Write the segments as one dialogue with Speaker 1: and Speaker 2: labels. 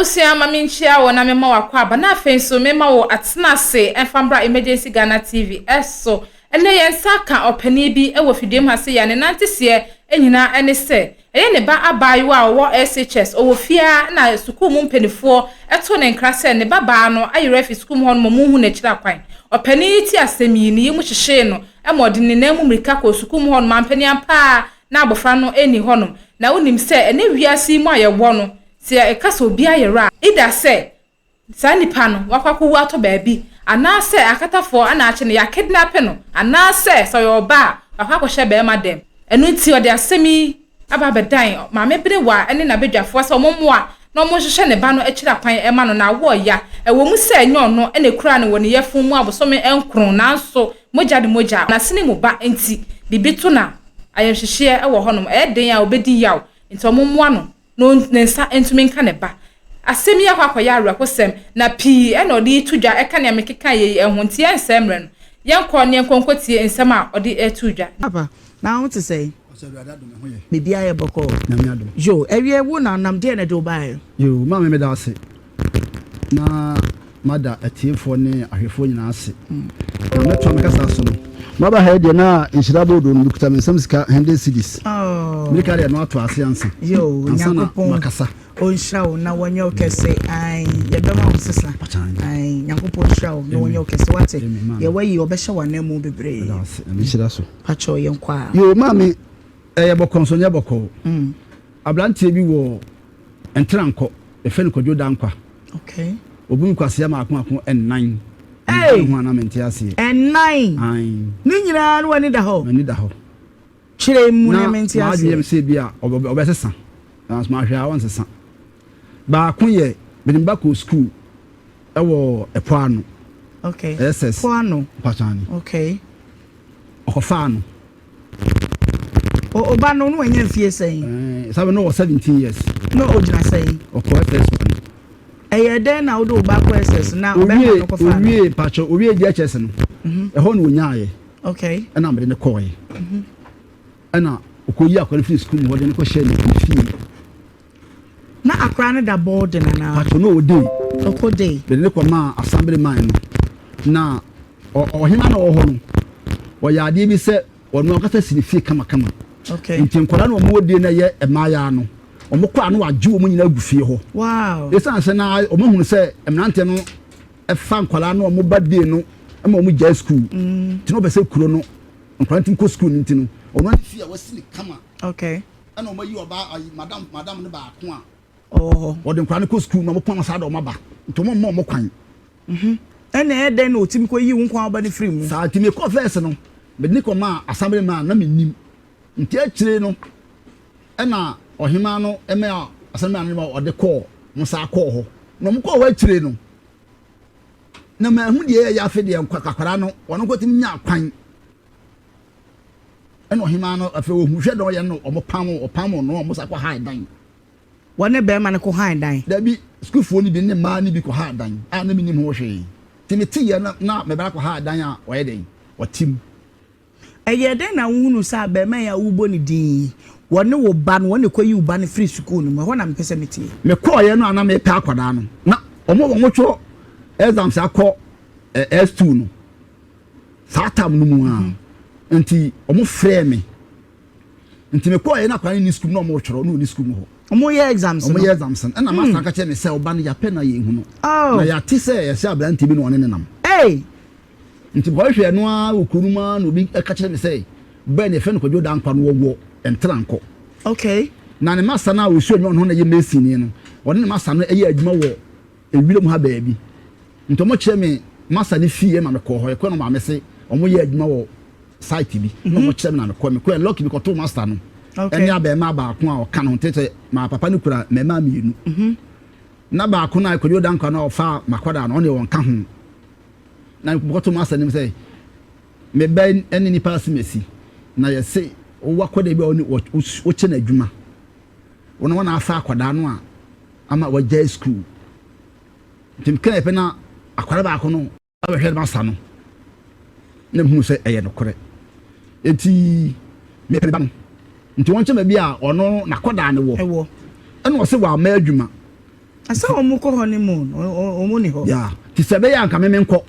Speaker 1: Abusua ma menkyia wo na mema wo akwaaba na afei nso mema wo atena ase mfa mbra Emergency Ghana TV so. Ɛnnɛ yɛn nsa aka ɔpanin bi wɔ fidua mu ha sei a ne nanteseɛ nyinaa ne sɛ ɛyɛ ne ba abaayewa a ɔwɔ SHS, ɔwɔ fie ara na sukuu mu mpaninfoɔ too ne nkra sɛ ne ba baa no ayera afi sukuu mu hɔ nom ɔmo nhu n'akyiri akwan. Ɔpanin yi tee asɛm yi, ne yam hyehyee no ma ɔde ne nan mu mmirika kɔɔ sukuu mu hɔ nom, ampaniampa ara na abɔfra no nni hɔ nom. Na wonim sɛ ɛnnɛ wiase yi mu a yɛwɔ no, Sɛ yɛka sɛ obi ayera a, either sɛ saa nipa no wakɔ akɔwu atɔ baabi, anaasɛ akatafoɔ na akye no, yɛakidnape no, anaasɛ sɛ ɔyɛ ɔbaa a, wakɔ akɔhyɛ barima dɛm. Ɛno nti ɔde asɛm yi aba abɛdan Maame Berewa ne n'abadwafoɔ sɛ wɔmmoa na wɔnhwehwɛ ne ba no akyiri akwan mma no na awoɔ ya. Ɛwɔ mu sɛ ɛnyɛ ɔno na ɛkuraa no wɔ ne yafunu mu abosome nkron nanso mogya de mogya, n'asene mu ba nti biribi to no a, ayamhyehyeɛ wɔ hɔnom. Ɛyɛ den a ɔbɛdi yaw nti wɔmmoa no na ne nsa ntumi nka ne ba. Asɛm yi akɔ akɔyɛ awerɛhosɛm, na pii na ɔde reto dwa ɛka nea mekekaeɛ yi ho, nti yɛnsɛe mmerɛ no, yɛnkɔ na yɛnkɔ nkɔtie nsɛm a ɔde reto dwa.
Speaker 2: Papa, na wo te sɛn?
Speaker 3: Ɔsɛ Awurade adom, ɛho yɛ.
Speaker 2: Biribiara yɛ bɔkɔɔ.
Speaker 3: Nyame adom.
Speaker 2: Yo, ɛwiɛ wo na nam deɛ na ɛde wo baeɛ?
Speaker 3: Yo, maame meda ase. Na mada atiefoɔ ne ahwɛfoɔ nyinaa ase. Na mɛtoa me kasa so no. Maba ha yi deɛ na nhyira boodo no mekuta me nsam sika hundred cedis. Mirika deɛ no ato ase ansa.
Speaker 2: Yo,
Speaker 3: Ansa na
Speaker 2: Nyankopɔn
Speaker 3: makasa.
Speaker 2: ɔnhyira wo na wɔnyɛ wo kɛse. Ae, yɛbɛma wo nsesa. Ae, Nyankopɔn nhyira wo na wɔnyɛ wo kɛse. Wate?
Speaker 3: Amen, maame.
Speaker 2: Yɛ wayi ɔbɛhyɛ w'ananmu bebree.
Speaker 3: Meda ase, na mehyira so.
Speaker 2: Pakyɛw yɛnkɔ a.
Speaker 3: Yo, maame, ɛyɛ bɔkɔɔ nso nyɛ bɔkɔɔ. Aberanteɛ bi wɔ Ntrankɔ, yɛfrɛ no Kwadwo Dankwa.
Speaker 2: Okay.
Speaker 3: Obu nkwasea mako mako nnan.
Speaker 2: Hey!
Speaker 3: Ho ana mente aseɛ.
Speaker 2: Ɛnnan.
Speaker 3: Ae.
Speaker 2: Ne nyinaa no w'ani da hɔ.
Speaker 3: M'ani da hɔ.
Speaker 2: Kyerɛ mu na mente aseɛ.
Speaker 3: Na m'adwene yɛ me sɛ bi a ɔbɛsesa. Nanso mahwɛ a ɔnsesa. Baako yɛ mede me ba kɔɔ sukuu ɛwɔ ɛpo ano.
Speaker 2: Okay.
Speaker 3: SS.
Speaker 2: Po ano.
Speaker 3: Mpatwani.
Speaker 2: Okay.
Speaker 3: Ɔkɔfaa no.
Speaker 2: O ba no, na wanya mfie sɛn?
Speaker 3: Eh, saa bɛ no wɔ 17 years.
Speaker 2: Na ogyina sɛn?
Speaker 3: Ɔkɔ SS no.
Speaker 2: Ɛyɛ dɛn na wode wo ba kɔ SS na ɔbɛma no kɔfa no?
Speaker 3: Owie, mpakyɛ, owie JHS no. Mhm. Ɛhɔ na onyaayɛ.
Speaker 2: Okay.
Speaker 3: Ɛna mede no kɔɔɛ. Mhm. Ɛna ɔkɔyi akɔre firi sukuu mu hɔ de no kɔhyɛ ne fie.
Speaker 2: Na akora no da boarding anaa?
Speaker 3: Pacho no ɔwɔ day.
Speaker 2: Ɔkɔ day.
Speaker 3: Mede no kɔmaa assembly man no. Na ɔhema na ɔwɔ hɔ no, ɔyɛ adeɛ bi sɛ ɔno ankasa si ne fie kamakama.
Speaker 2: Okay.
Speaker 3: Nti nkwadaa no wɔn wɔ die no yɛ mmaayaa no, wɔn kɔ a na wagye wɔn nyinaa agu fie hɔ.
Speaker 2: Wow.
Speaker 3: Esan sɛ na wɔn ahunu sɛ mmeranteɛ no fa nkwadaa no wɔn ba die no ma wɔn gyae sukuu. Nti na ɔpɛ sɛ kuro no nkwadaa no tumi kɔ sukuu no nti no, ɔno ne fie a wasi ne kama.
Speaker 2: Okay.
Speaker 3: Ɛna wɔn ayi ɔbaa ayi madam madam no baako a.
Speaker 2: Ɔwɔ hɔ.
Speaker 3: Wɔde nkwadaa no kɔ sukuu na wɔn pɔn saa de wɔn aba nti wɔn mma wɔn kwan.
Speaker 2: Mhm. Ɛna ɛyɛ dɛn na otumi kɔ yi wo nko ara ba no firi mu?
Speaker 3: Saa nti mekɔ first no mede ne kɔ maa assembly man na mennim nti akyire no ɛna ɔhemaa no ɛma assembly man no ma ɔde kɔɔ wɔn saa kɔɔ hɔ na wɔn kɔɔ hɔ akyire no na mahu deɛ ɛyɛ afe deɛ nkwadaa no wɔn nkɔtumi nya kwan. Ɛna ɔhemaa no afei ohu hwɛ dɛ ɔyɛ no ɔmo pam ɔpam no ɔmo sa kɔ hae dan.
Speaker 2: Wɔne bɛrima no kɔ hae dan.
Speaker 3: Dabi, sukuufoɔ no bi ne mmaa no bi kɔ hae dan a na mennim ho hwee. Nti mete yɛ no na me bra kɔ hae dan a ɔyɛ dɛn ɔte mu.
Speaker 2: Ɛyɛɛ dɛn na wohunuu sɛ abarimaa yi a worebɔ ne din yi, wɔne wo ba no, wɔn na ɛkɔyii wo ba no firii sukuu no mu? Ɛhɔ na mepɛ sɛ metie.
Speaker 3: Mekɔeɛ no a na mepɛ akwadaa no, na wɔn a wɔtwerɛ exams akɔ S2 no, saa tam no mu a nti wɔn frɛɛ me nti me kɔɔ yɛ na akwadaa no ni sukuu na wɔn retwerɛ na ɔni sukuu mu hɔ.
Speaker 2: Wɔn yɛ exams no.
Speaker 3: Wɔn yɛ exams no ɛna master ka kyerɛ me sɛ ɔba no yapɛ na yɛn hu no.
Speaker 2: Oh.
Speaker 3: Na yɛate sɛ yɛsɛ aberante bi na ɔne ne nam.
Speaker 2: Hey.
Speaker 3: Nti kɔhwehwɛ no ara wɔ kuro no mu ara na obi ka kyerɛ me sɛ bɛn na yɛfrɛ no Kwadwo Dankwa no wɔwɔ Ntrankɔ.
Speaker 2: Okay.
Speaker 3: Na ne masa no a ɔsi ɔnyɛ ɔno ho na ɛyɛ masonni no ɔne ne masa no yɛ adwuma wɔ ewira mu ha baabi. Nti ɔmo kyerɛ me masa ne fie ma me kɔɔ hɔ. Yɛkɔɛ no maame se ɔmo yɛ adwuma wɔ site bi. Na ɔmo kyerɛ me na me kɔɛ. Me kɔɛ lucky me kɔtoo master no ɛne abɛɛmaa baako a ɔka ne ho. Nti sɛ maa papa no kura mɛɛmaa mienu. Na baako no a Kwadwo Dankwa no a ɔfaa makwadaa no ɔno deɛ ɔnka ho. Na me kɔtoo master no sɛ me ba ɛne nipa asimesi na yɛse wowɔ akwadaa bi a ɔne wokyɛ no adwuma. Wo na wɔn afa akwadaa no a ama wagyae sukuu. Nti mekae pɛ na akwadaa baako no abɛhwɛ masa no na mehunu sɛ ɛyɛ nokorɛ. Nti mepɛ me ba no. Nti wɔnkyɛ baabi a ɔno n'akwadaa no wɔ. Ɛna ɔse wamma adwuma.
Speaker 2: Asɛ wɔn kɔ honeymoon, wɔn ni hɔ.
Speaker 3: Yeah, ti sɛ ɛbɛyɛ anka me menkɔ.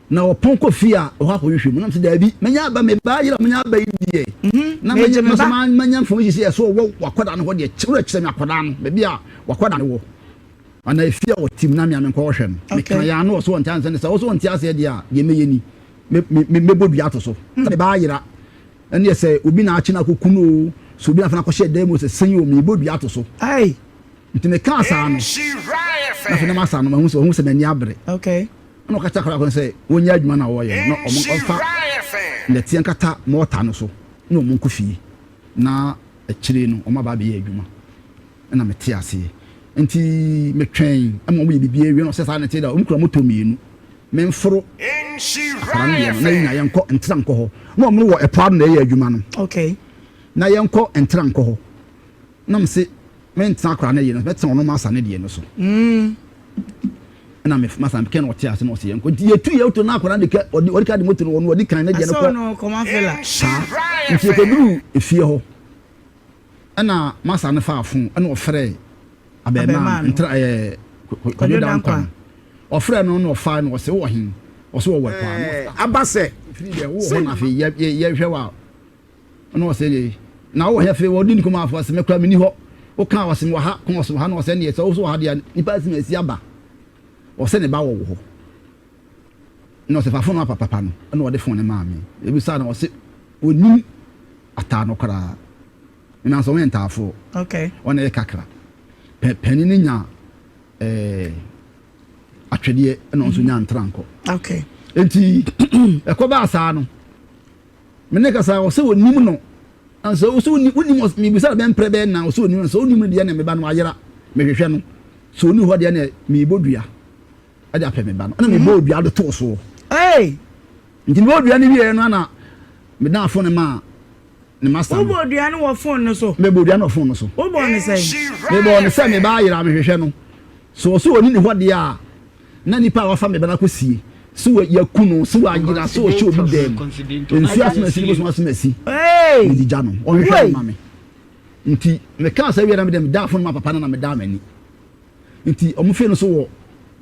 Speaker 3: Na wɔpɔn kɔ fie a ɔhɔ akɔhwehwɛ mu. Na mesɛ daabi, manya aba me ba yere a manya aba yi deɛ. Na manya masa manya information sɛ ɛsɛ ɔwɔ wakɔda no hɔ deɛ kyerɛ kyerɛ me akɔda no baabi a wakɔda no wɔ. Ana efie a ɔte mu na me a menkɔ hɔhwɛ no. Meka yɛ ano ɔso ɔnte aseɛ ne sɛ ɔso ɔnte aseɛ deɛ a deɛ mɛyɛ ni. Me me mɛbɔ dua ato so. Sɛ me ba ayera ɛneɛ sɛ obi na akye no akɔku no o, sɛ obi na afa no akɔhyɛ dan mu o, sɛ sɛn o, mebɔ dua ato so. Nti mekaa saa no, na afei na masa no, mahu sɛ ɔhu sɛ m'ani abere. Ɛna ɔka kyerɛ akwadaa no sɛ wɔnyɛ adwuma no a wɔreyɛ no, na wɔn ɔmfa nnɛteɛ nkata mɔɔta no so na wɔn nkɔ fie, na akyire no wɔn aba abɛyɛ adwuma. Ɛna mete aseɛ. Nti metwɛn ma wɔyɛ biribi awie na ɔsɛ saa na ɛte da, wɔn kura moto mmienu. Memforo akwadaa no deɛ no, na yɛn nyinaa yɛnkɔ ntra nkɔ hɔ. Na wɔn wɔ ɛpo ano na ɛyɛ adwuma no. Na yɛnkɔ ntra nkɔ hɔ. Na mese mentena akwadaa no deɛ no so, mɛtena ɔno masa no deɛ no so. Ɛna me masa kɛ na ɔte ase na ɔse yɛnkɔ. Nti yɛtu yɛ moto na akwadaa no de ka ɔde ɔde ka de moto no ɔno ɔde kan ne deɛ no kɔ. Saa. Nti yɛkɔduru efie hɔ. Ɛna masa no faa fon ɛna ɔfrɛɛ abɛɛmaa no ntra ɛɛ Kwadwo Dankwa no. Ɔfrɛɛ no na ɔfae no ɔse wowɔ he? Ɔse ɔwɔ ɛkɔ a. Na ɔse ah.
Speaker 4: Aba sɛ.
Speaker 3: Firi deɛ wowɔ hɔ na afei yɛ yɛhwɛ wo a. Ɛna ɔse ee na wowɔ he afei ɔdi ne kɔn mu ɔse me koraa menni hɔ. Wokaa ɔse mewɔ ha, ka ɔse wɔ ha na ɔse ɛneɛ sɛ wo so wɔ ha deɛ nipa asim asi aba. Ɔse ne ba wɔ wo hɔ. Ɛna ɔse fa fon no ma papa no. Ɛna ɔde fon no maa me. Yɛbisaa no ɔse ɔnnim ataa no koraa. Nanso wɔn yɛ ntaafoɔ.
Speaker 2: Okay.
Speaker 3: Wɔn yɛ kakra. Pɛ panin no nya ɛɛ eh, atwedeɛ ɛna nso nya ntrankɔ.
Speaker 2: Okay.
Speaker 3: Nti ɛkɔ baa saa no, me ne kasa ɔsɛ onim no. Nanso ɔsɛ onim onim mebisa no bɛmprɛ bɛyɛ nan ɔsɛ onim no sɛ onim no deɛ na meba no ayera mehwehwɛ no sɛ oni hɔ deɛ na mebɔ dua ɛde apɛ me ba no ɛna mebɔ dua de too soɔ.
Speaker 2: Hey.
Speaker 3: Nti mebɔ dua no wieɛ no ana medan fo no maa ne masta no.
Speaker 2: Wobɔɔ dua no wɔ fon no so?
Speaker 3: Mebɔɔ dua no wɔ fon no so.
Speaker 2: Wobɔɔ no sɛn?
Speaker 3: Mebɔɔ no sɛ me ba ayera a mehwehwɛ no. So ɔsɛ ɔni ne hɔ deɛ a, na nipa a wafa me ba no akɔsie, sɛ yɛaku no, sɛ wayera, sɛ ɔhyɛ obi dan mu, nsuo asomasi ne bosom asomasi, mede gya no, ɔnhwehwɛ no ma me. Nti mekaa saa wie na mede medaa fon ma papa no na medaa m'ani. Nti ɔmo fie no so wɔ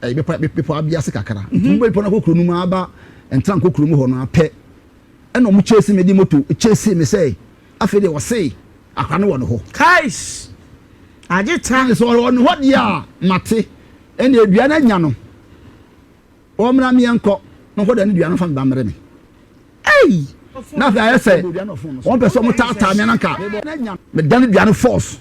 Speaker 3: ɛyɛ bepɔ bepɔ abiase kakra. Nti mo bɛ bepɔ no akɔ kuro no mu aba ntra nkɔ kuro mu hɔ no apɛ. Ɛna ɔmo chase me de moto chase me sɛ afei deɛ ɔse akora no wɔ ne hɔ.
Speaker 2: Kais! Agye ta.
Speaker 3: Ɛna sɛ ɔwɔ ne hɔ deɛ a mate ɛna dua no anya no ɔmmra me yɛnkɔ na ɔnkɔ da ne dua no mfa me ba mmrɛ me.
Speaker 2: Ei!
Speaker 3: Na afei ayɛ sɛ wɔn pɛ sɛ ɔmo taataa me ananka medane dua no force.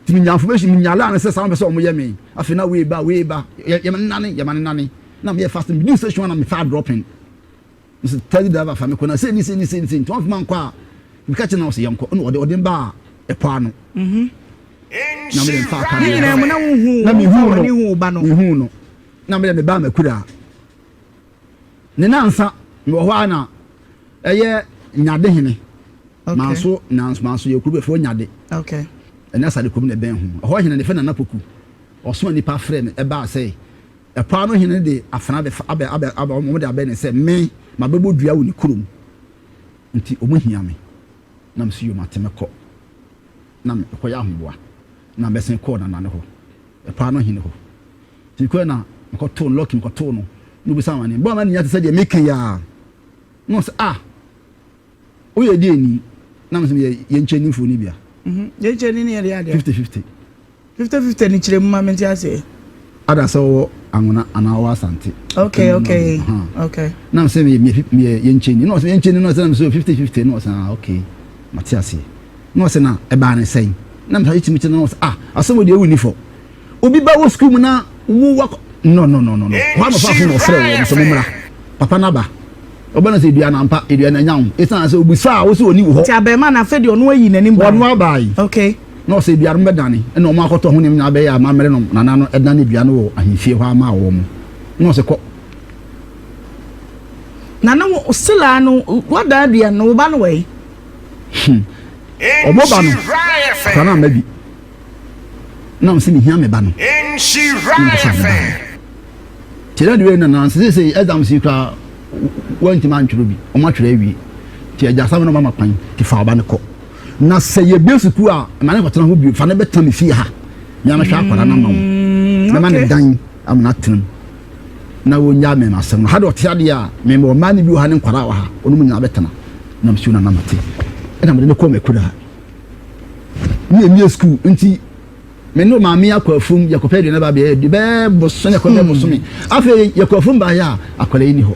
Speaker 3: Nti menya information menya line sɛ saa wɔn pɛ sɛ wɔn yɛ me afei na wei ba wei ba yɛ yɛ ma ne nane yɛ ma ne nane na meyɛ fast me du station na me fa dropping mese taxi driver fa me kɔ na sɛ ni sɛ ni sɛ ni sɛ nti wɔn fa ma nkɔ a meka kyerɛ na ɔsɛ yɛn kɔ ɛna ɔde ɔde ba ɛpɔ ano
Speaker 2: mhm.
Speaker 3: na mede mfa aka
Speaker 2: ne nyinaa mu na wohu
Speaker 3: na mehu no mehu no na mede me ba makura Ne nansa mewɔ hɔ ara na ɛyɛ Nyade hene.
Speaker 2: Okay.
Speaker 3: Manso nanso manso yɛ kuro bɛfrɛ Nyade.
Speaker 2: Okay.
Speaker 3: Ɛne Asade kurom na ɛbɛn ho. Ɛhɔ hene ne fɛ Nana Poku. Ɔsoma nipa frɛ me ɛbaa sɛ ɛpɔ ano hene de afena abɛfa abɛ abɛ abɛ wɔn de abɛ ne sɛ me mabɛbɔ dua wɔ ne kurom. Nti wɔn hia me. Na me so yom ate mɛkɔ. Na mekɔyɛ ahoboa. Na mɛsen kɔɔ Nana ne hɔ. Ɛpɔ ano hene hɔ. Nti mekɔɛ na mekɔtoo no, Lucky mekɔtoo no, na obisa me amanneɛ. Mebɔɔ amanneɛ te sɛ deɛ meka yi ara. Na ɔsɛ, ah, woyɛ deɛ ni? Na mesɛ meyɛ yɛnkyɛnifoɔ no bia.
Speaker 2: Mhm, yɛnkyɛni ne yɛde adeɛ.
Speaker 3: 50-50.
Speaker 2: 50-50 no kyerɛ mu ma mente aseɛ.
Speaker 3: Ada sɛ wɔwɔ Anwona anaa wɔwɔ Asante.
Speaker 2: Okay, okay, okay.
Speaker 3: Na mesɛ meyɛ meyɛ yɛnkyɛni. Na ɔsɛ yɛnkyɛni na ɔsɛ na mesɛ 50-50 na ɔsɛ ah, okay, mate aseɛ. Na ɔsɛ na ɛbaa ne sɛn? Na mesɛ kyimi kyerɛ na ɔsɛ ah, asɛm wɔ deɛ wonni fɔ. Obi ba wɔ sukuu mu na wo wakɔ no no no no no hɔ anɔpa afo na ɔfrɛ wɔn sɛ mommra papa no aba ɔba no sɛ dua no ampa dua no anya wo ɛsiane sɛ obisa a wo sɛ ɔni wo hɔ
Speaker 2: nti abɛɛma no afei deɛ ɔno ayi n'anim bae
Speaker 3: ɔno abae
Speaker 2: okay
Speaker 3: na ɔsɛ dua no bɛdane ɛna ɔmo akɔtɔ ho nneɛma nyinaa bɛyɛ amammerɛ no nana no ɛdane dua no wɔ ahemfie hɔ ama wɔn na ɔsɛ kɔ
Speaker 2: na ne wo silaa no wadan dua no wo ba no wɔ yi
Speaker 3: ɔmo ba no akora no amma bi na ɔsɛ mehia me ba no na mekɔfa me ba no nti ɛna deɛ na nanse seesei exams yi koraa wantumi antwerɛ bi ɔmo atwerɛ awie nti agya asam no mama kwan nti fa ɔba no kɔ na sɛ yɛbie sukuu a ma ne kɔtena ho bio fa ne bɛtena me fie ha. Mea mɛhwɛ akwadaa no ama wo.
Speaker 2: Mm,
Speaker 3: Mɛma ne dan ama no atena mu. Na wɔnyaa me asɛm no. Ha de ɔte adeɛ a, me mewɔ mmaa no bi wɔ ha ne nkwadaa wɔ ha. Wɔn mu nyinaa bɛtena. Na mesio na na mate. Ɛna mede no kɔɔ m'akuraa. Ne yɛwie sukuu nti me ne maame akɔ afuom yɛkɔpɛ aduane ba bɛyɛ bɛɛ bosome yɛkɔ bɛɛ bosome. Afei yɛkɔ afuom baeɛ a akwadaa yi ni hɔ.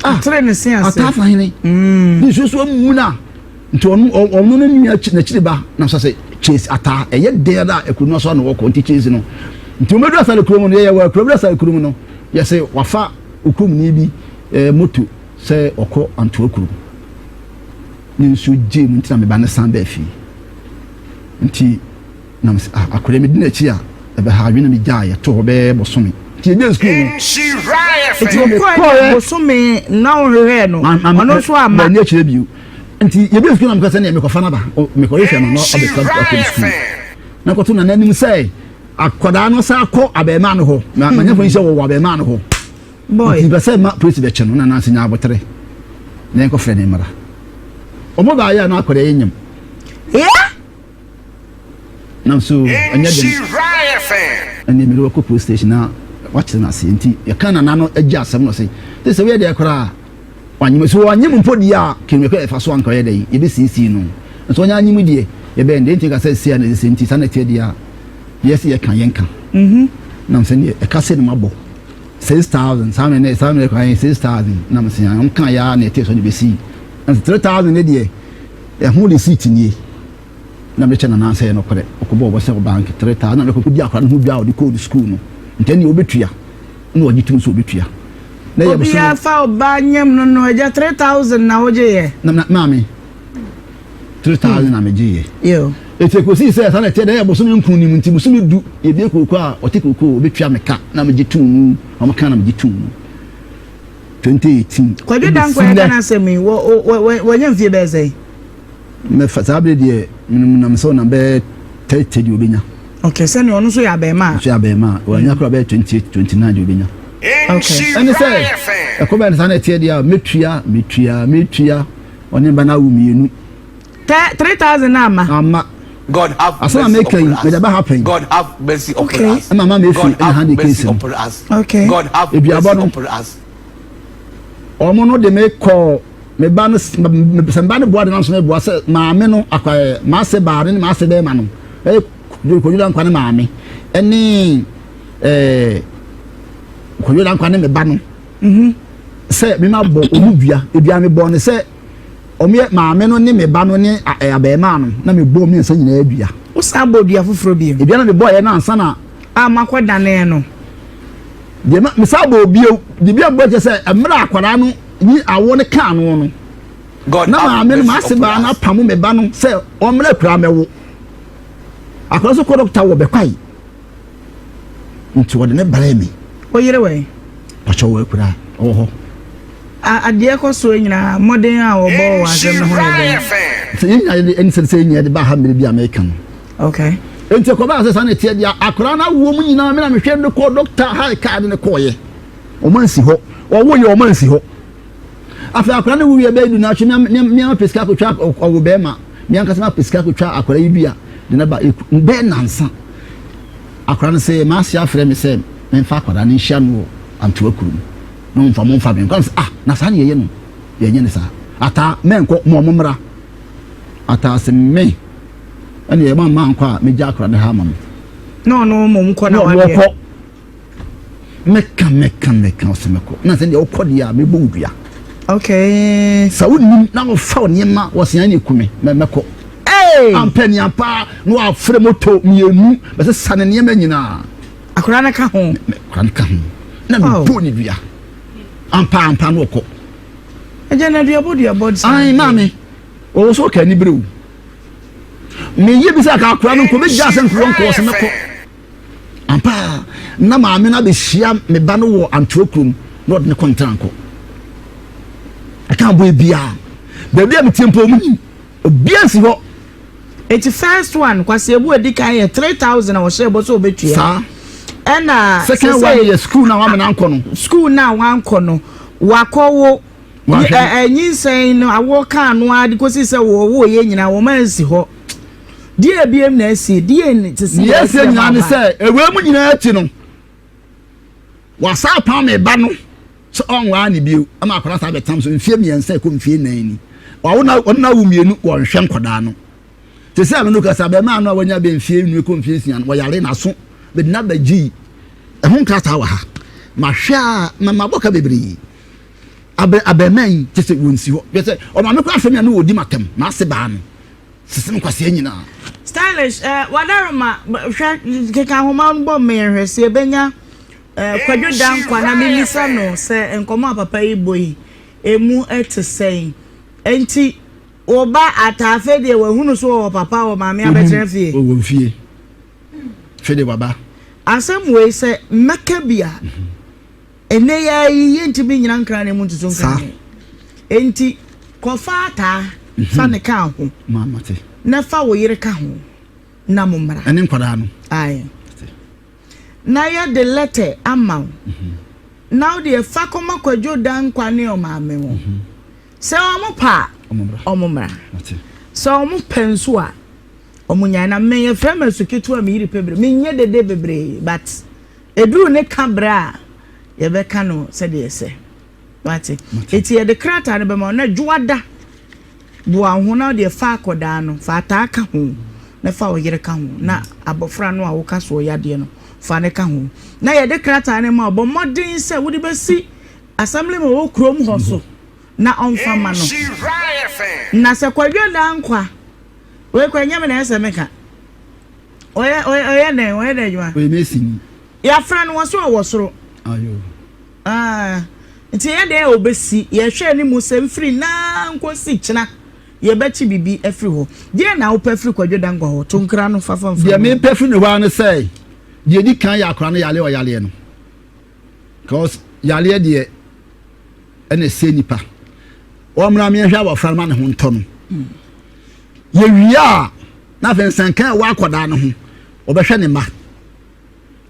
Speaker 2: Ah, Atere ne se ase.
Speaker 3: Ataafa hene. Mm. Ne nsuo so amuna. Nti ɔno ɔno ne nua n'akyiri ba na sɛ sɛ chase ataa ɛyɛ den ara a ekuro no so ano wɔkɔ nti chase no. Nti wɔn bɛduru asare kurom no yɛyɛ wɔ akuro bɛduru asare kurom no yɛsɛ wafa okuromni bi ɛɛ moto sɛ ɔkɔ antoa kurom. Ne nsuo gyee mu nti na me ba no san baa fie. Nti Na mese, ah, akwadaa yi medi n'akyi a, ɛbɛha adwene na megyaa yɛ too hɔ bɛyɛ bosome. Nti yɛbie sukuu no.
Speaker 2: Nti wokɔɛ bosome na wohwehwɛɛ no, ɔno nso amma.
Speaker 3: Manni akyire bio. Nti yɛbie sukuu na mekɔ sɛ neɛ mekɔfa no aba, mekɔhwehwɛ no na ɔbɛkɔ akɔ sukuu. Na kɔto nana anim sɛ akwadaa no san kɔ abɛɛmaa no hɔ. Na manya fo sɛ wɔwɔ abɛɛmaa no hɔ.
Speaker 2: Boy.
Speaker 3: Nti pɛ sɛ ma polisi bɛkyɛ no na nansi nya abotere na yɛnkɔfrɛ ne mmara. Ɔmo baayɛ a na akwadaa yi nyem.
Speaker 2: Yeah.
Speaker 3: Nam so ɛnyɛ den ɛne mede wɔkɔ police station na wakyerɛ no aseɛ nti yɛka nana no agye asɛm no se te sɛ woyɛ deɛ koraa wanyem so wanyem mpo deɛ a kɛmɛkɔ ɛfa so anka ɔyɛ dɛ yɛbɛsiesie no nso ɔnyɛ anyem deɛ yɛbɛn deɛ nti ka sɛ sia na ɛsɛ nti saa na ɛteɛ deɛ a deɛ sɛ yɛka yɛnka
Speaker 2: mhm.
Speaker 3: Nam sɛ deɛ ɛka sɛ no mabɔ 6000 saa mmerɛ saa mmerɛ kwan 6000 nam sɛ ɔnka yɛ a na ɛteɛ sɛ ɔde bɛsii 3000 ne deɛ ɛho receipt nie na mekyɛ no anaasɛ ɛyɛ nokorɛ ɔkɔbɔɔ bɔ sɛ ɔbank 3000 na mekɔkɔdi akwadaa no ho dwa a ɔde kɔɔ ne sukuu no nti ɛnneɛ ɔbɛtua na ɔgye tom sɛ ɔbɛtua na ɛyɛ
Speaker 2: bosome. Obiara fa ɔba nyam no no agya 3000 na wogyeeɛ.
Speaker 3: Na na maame 3000 na megyeeɛ.
Speaker 2: Yo.
Speaker 3: Eti ekosii sɛ saa na ɛteɛ dɛ ɛyɛ bosome nkron ni mu nti bosome du yɛbie kooko a ɔte kooko ɔbɛtua me ka na megye tom mu wɔn ka na megye tom mu 2018.
Speaker 2: Kwadwo Dankwa yɛka n'asɛm yi wɔ wɔ wɔ wɔnya mfie bɛyɛ sɛn?
Speaker 3: Mɛfa saa bere deɛ menim nam sɛ ɔnam bɛyɛ 30 deɛ ɔbɛnya.
Speaker 2: Okay, sɛnea ɔno nso yɛ abɛɛmaa.
Speaker 3: Nso yɛ abɛɛmaa, wanya koraa bɛyɛ 28, 29 deɛ ɔbɛnya.
Speaker 2: Okay.
Speaker 3: Ɛne sɛ ɛkɔ bɛyɛ no saa na ɛteɛ deɛ a mɛtua, mɛtua, mɛtua, ɔne ba no awo mmienu.
Speaker 2: Tɛ 3000 na ama.
Speaker 3: Ama.
Speaker 4: God have
Speaker 3: Asɛm a
Speaker 4: mercy
Speaker 3: meka yi,
Speaker 4: upon
Speaker 3: mede
Speaker 4: us.
Speaker 3: aba ha pɛn.
Speaker 4: God have mercy upon
Speaker 2: Okay.
Speaker 4: us.
Speaker 3: Ɛma ma mefi
Speaker 4: God
Speaker 3: ɛna
Speaker 4: have
Speaker 3: handle
Speaker 4: mercy
Speaker 3: case no.
Speaker 4: upon us.
Speaker 2: Okay.
Speaker 4: God have
Speaker 3: Eduabɔ
Speaker 4: mercy
Speaker 3: no.
Speaker 4: upon us.
Speaker 3: Wɔn no de me kɔɔ me ba no sɛ me ba no boa de nam so me boa sɛ maame no akwa ɛ maase baa no ne maase bɛrima no ɛyɛ Kwadwo Dankwa ne maame ɛne ɛɛ Kwadwo Dankwa ne me ba no
Speaker 2: mhm.
Speaker 3: sɛ me ma bɔ ɔmo dua edua me bɔ ne sɛ ɔmo yɛ maame no ne me ba no ne abɛɛmaa no na me bɔ ɔmo mmiɛnsa nyinaa dua.
Speaker 2: Wosan bɔ dua foforɔ bio.
Speaker 3: Edua na me bɔ yɛ no ansa na.
Speaker 2: A makɔ daneɛ no.
Speaker 3: Deɛ ma me san bɔ bio deɛ bi a bɔ kyɛ sɛ mmerɛ akwadaa no yi awoɔ no kaa no no
Speaker 4: God
Speaker 3: na
Speaker 4: have
Speaker 3: maame no
Speaker 4: mercy
Speaker 3: maase
Speaker 4: upon
Speaker 3: baa no
Speaker 4: us.
Speaker 3: apamo me ba no sɛ ɔmmerɛ akura mɛwo akwadaa nso kɔ dɔkta wɔ bɛkwae nti wɔde ne brɛ me.
Speaker 2: Wo yere wɔ
Speaker 3: Pakyɛ wɔ akura ɔwɔ hɔ.
Speaker 2: Adeɛ kɔ soɔ nyinaa mmɔden a wɔbɔ wɔ asɛm no ho yɛ dɛn?
Speaker 3: Sɛ yɛn nyinaa yɛde ɛne sɛ sɛ yɛn nyinaa de ba ha mmerɛ bi a mɛka no.
Speaker 2: Okay.
Speaker 3: Enti ɛkɔbaa sɛ saa na ɛteɛ deɛ akwadaa no awoɔ mu nyinaa me na mehwɛ no kɔɔ dɔkta ha kaa de no kɔɔyɛ. Wɔn ansi hɔ. Wɔwo yɛ wɔn ansi hɔ. Afei akwadaa no wuiɛ bɛyɛ du na atwe me ama sika akɔtwa ɔwo bɛrima. Me ankasa ma sika akɔtwa akwadaa yi dua de no ba bɛyɛ nansa. Akwadaa no sɛ m'ase afrɛ me sɛ memfa akwadaa no nhyia no wɔ Antoa kurom na ɔmfa mo mfa me nkɔ. Sɛ ah na saa na yɛyɛ no yɛnyɛ no saa. Ataa mɛnkɔ mo ɔmo mmra. Ataa sɛ me ɛne yɛ ma mma nkɔ a megya akwadaa no ha ama mo.
Speaker 2: Na ɔno mmom kɔ na
Speaker 3: wadeɛ. Ɔkɔ. Mɛka mɛka mɛka ɔsɛ mɛkɔ na sɛ deɛ wokɔ deɛ a mɛbɔ wo dua.
Speaker 2: Okay.
Speaker 3: Sɛ wonim na wofa wo nneɛma wɔsea ne kume mɛkɔ.
Speaker 2: Hey!
Speaker 3: Ampɛ ne ampa na wafrɛ moto mmienu bɛsɛ sa ne nneɛma nyinaa.
Speaker 2: Akwadaa no ka ho.
Speaker 3: Akwadaa no ka ho na mebɔ ne dua. Ampa ampa na ɔkɔ.
Speaker 2: Ɛgya na duabɔ duabɔ saa.
Speaker 3: Ayi maame wɔwɔ so ɔka anibere o. Meyɛ bi sɛ aka akwadaa no nkɔ bɛgya sɛ nkɔ nkɔ ɔsɛ mɛkɔ. Ampa ara, na maame no abɛhyia me ba no wɔ Antoa kurom na ɔde no kɔ Ntrankɔ. Ɛka aboɛ biara. Baabi a metie mpo ɔmo nim. Obiara nsi hɔ.
Speaker 2: Eti first one, Kwasi Abu edi kan yɛ 3000 a ɔhyɛɛ bɔ sɛ ɔbɛtua.
Speaker 3: Saa.
Speaker 2: Ɛna
Speaker 3: Second one yɛ school na wamena ankɔ no.
Speaker 2: School na wankɔ no, wakɔwo.
Speaker 3: Wanhwɛ.
Speaker 2: Nyinsɛn no awoɔ kaa no ara de kɔsi sɛ wɔwoo yɛ nyinaa wɔn ansi hɔ. Deɛ ebiem na asie, deɛ ne te sɛ
Speaker 3: Nea asie nyinaa ne sɛ, ewei mu nyinaa akyi no, wasan apam me ba no sɛ ɔnwaa ne bio ama akwadaa saa bɛtam so mfie mmiɛnsa ɛkɔ mfie nnan ni. Wawo na ɔno na awo mmienu wɔnhwɛ nkwadaa no. Te sɛ ɛno no kasa abɛɛmaa no a wanya bɛ mfie nnu kɔ mfie nsia no wɔyare n'aso bɛde n'aba gyi ɛho nkrataa wɔ ha. Mahwɛ a ma mabɔ ka bebree. Abɛ abɛɛmaa yi kyɛ sɛ wɔnsi hɔ. Kyɛ sɛ ɔmaame koraa frɛ me a ne wɔdi m'atɛm m'ase baa no. Sisi me kwasea nyinaa.
Speaker 2: Stylish eh, Wadaroma hwɛ keka nhoma no bɔ me yɛnhwɛ sɛ yɛbɛnya eh, Kwadwo Dankwa na memmisa no sɛ nkɔmmɔ a papa yi bɔ yi emu te sɛn. Enti wo ba Ataa afei deɛ wahunu so ɔwɔ papa wɔ maame abɛtena fie.
Speaker 3: Ɔwɔ fie. Afei deɛ waba.
Speaker 2: Asɛm wei sɛ mɛka bi a Ɛnnɛ yi ara yi, yɛntumi nnyina nkranne mu ntoto nkranne. Enti kɔfa ataa fa ne ka ho, na fa wo yere ka ho, na mommra.
Speaker 3: Ɛne nkwadaa no.
Speaker 2: Ae. Na yɛde lɛtɛ ama wo, na wo deɛ fa kɔma Kwadwo Dankwa ne ɔmaame ho. Sɛ wɔn pɛ a, wɔn mmra. Sɛ wɔn pɛ nso a, wɔn nyae. Na me yɛfrɛ me asu ketewa me yiri pɛ bere. Menyɛ dede bebree but Ɛduru ne ka berɛ a, yɛbɛka no sɛdeɛ ɛsɛ. Wate? Enti yɛde krataa no bɛma wo, na dwoada boa wo ho na wodeɛ fa akɔdaa no, fa ataa ka ho, na fa wo yere ka ho, na abɔfra no a woka so ɔyadeɛ no, fa no ka ho. Na yɛde krataa no ma wo, bɔ mmɔden sɛ wode bɛsi assembly ma wɔ kurom hɔ so na ɔmfa ma no. Na sɛ Kwadwo Dankwa, wei kɔ ɛnyɛ me na ɛsɛ meka. Ɔyɛ ɔyɛ ɔyɛ dɛn ɔyɛ dɛn adwuma.
Speaker 3: Ɔyɛ mason.
Speaker 2: Yɛafrɛ no wɔ so ɔwɔ soro.
Speaker 3: Ayo.
Speaker 2: Ah, nti ɛyɛ dɛn a ɔbɛsi yɛhwɛ anim sɛ mfiri naa nkɔsi kyena yɛbɛkye biribi afiri hɔ. Deɛ na wopɛ firi Kwadwo Dankwa hɔ? To nkra no fa fa mfiri.
Speaker 3: Deɛ mepɛ firi ne hɔ ara ne sɛ deɛ ɛdi kan yɛ akora no yareɛ ɔyareɛ no. Cause yareɛ deɛ ɛna ɛsɛ nipa. Wɔmmra meɛhwɛ abɔfra no ma ne ho ntɔ no. Yɛwie a na afei nsɛnka a ɛwɔ akwadaa no ho wɔbɛhwɛ ne mma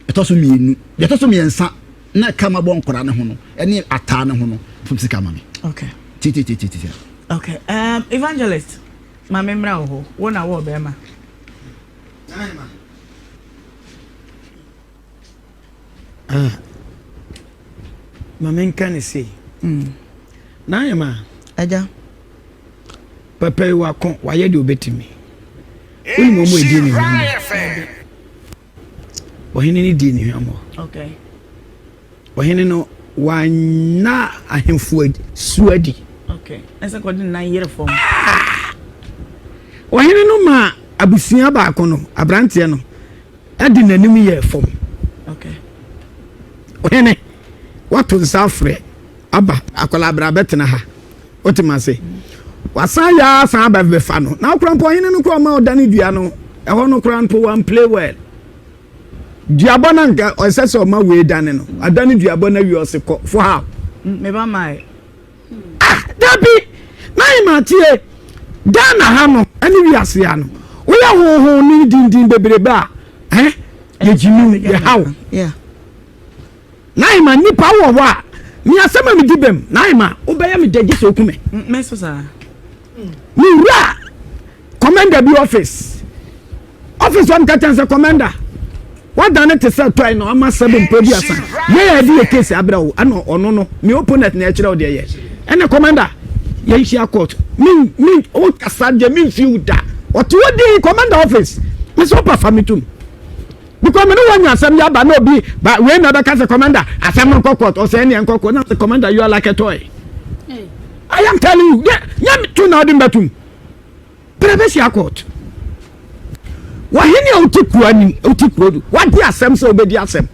Speaker 3: ɛtɔ so mmienu deɛ ɛtɔ so mmiɛnsa na ɛka ma bɔ nkwadaa no ho no ɛne ataa no ho no fam sika ma me.
Speaker 2: Okay.
Speaker 3: Tititititi.
Speaker 2: Okay. Um, evangelist, maame mmra wɔ hɔ. Wo na wɔ bɛrima.
Speaker 5: Ah, ma menka ne sei. Mm. N'ayɛma.
Speaker 2: Agya.
Speaker 5: Papa yi wako, wayɛ deɛ obetumi. Wonim wɔn a edi ne hwammɔ. Ɔhene no dii ne hwammɔ.
Speaker 2: Okay.
Speaker 5: Ɔhene no wanna ahemfo su adi.
Speaker 2: Okay. Ɛsɛ kɔde ne nan yere fam.
Speaker 5: Ah! Ɔhene no maa abusua baako no, aberanteɛ no, de n'anim yɛɛ fam. Ɔhene, wato nsa afrɛ aba akwadaa bra bɛtena ha. Wote ma ase. Wasan yɛ asan aba bɛfa no. Na akora mpo ɔhene no kora ɔma ɔdane dua no. Ɛhɔ no kora mpo wan play well. Duabɔ no anka ɔsɛ sɛ ɔma wei dane no. Adane duabɔ no awie ɔse kɔ. For how?
Speaker 2: Meba mae.
Speaker 5: Ah, dabi! Naima tie, Ghana ha no ɛne wiase ha no, woyɛ honhon ne dindin bebrebe a, eh, yɛgyimi wo, yɛha wo. Naima, nipa wɔ hɔ a, me asɛm a medi bɛm, Naima, wobɛyɛ me dɛ gye sɛ woku me. Me wura commander bi office. Office hɔ meka kyɛn sɛ commander wadane te sɛ tɔe na ɔma sɛbe mpɛ bi asa yɛ yɛ de yɛ case abrɛ wo ɛna ɔno no me opponent na ɛkyerɛ wo deɛ yɛ ɛna commander yɛnhyia court me me wo kasa deɛ me mfi wo da ɔte hɔ din commander office me sɛ ɔpa fa me tum because me ne wɔnya asɛm yɛ aba na obi ba wei na ɛbɛka sɛ commander asɛm no nkɔ court ɔsɛ ɛne ɛnkɔ court na sɛ commander you are like a toy I am telling you yɛ yɛ to na ɔde mbɛtum Bere bɛhyia court. Wahene a wote kuro anim, wote kuro do, wadi asɛm sɛ wobɛdi asɛm.